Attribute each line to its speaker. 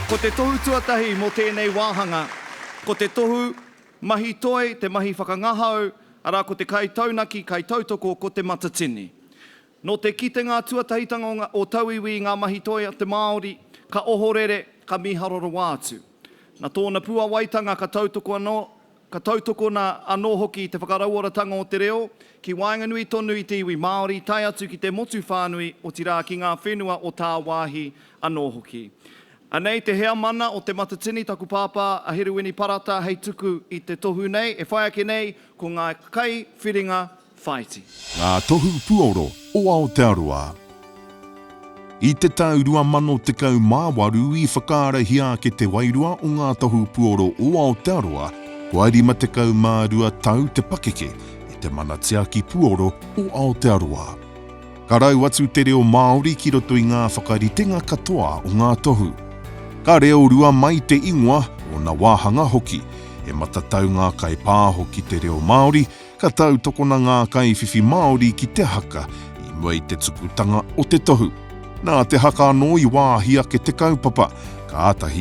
Speaker 1: Ko te tohu tuatahi mō tēnei wāhanga, ko te tohu mahi toi, te mahi whakangahau, arā ko te kaitaunaki, kaitautoko ko Te Matatini. Nō te kitenga tuatahitanga o tauiwi i ngā mahi toi a te Māori, ka ohorere, ka mīharo rawa atu. Nā tōna puawaitanga ka tautoko anō, ka tautokona anō hoki te whakarauoratanga o te reo ki waenganui tonu i te iwi Māori tae atu ki te motu whānui, otirā ki ngā whenua o tāwāhi anō hoki. Anei te heamana o Te Matatini, taku pāpā a Herewini Parata hei tuku i te tohu nei, e whai ake nei ko ngā kaiwhiringa whāiti.
Speaker 2: Ngā Tohu Puoro o Aotearoa. I te tau 2018 i whakaarahia ake te wairua o Ngā Tohu Puoro o Aotearoa, kua 52 tau te pakeke i te mana tiaki puoro o Aotearoa. Ka rau atu te reo Māori ki roto i ngā whakaritenga katoa o ngā tohu. Ka reorua mai te ingoa, ōna wāhanga hoki. He matatau ngā kaipāho ki te reo Māori, Ka tautokona ngā kaiwhiwhi Māori ki te haka i mua i te tukutanga o te tohu. Nā te haka anō i wāhi ake te kaupapa, kātahi.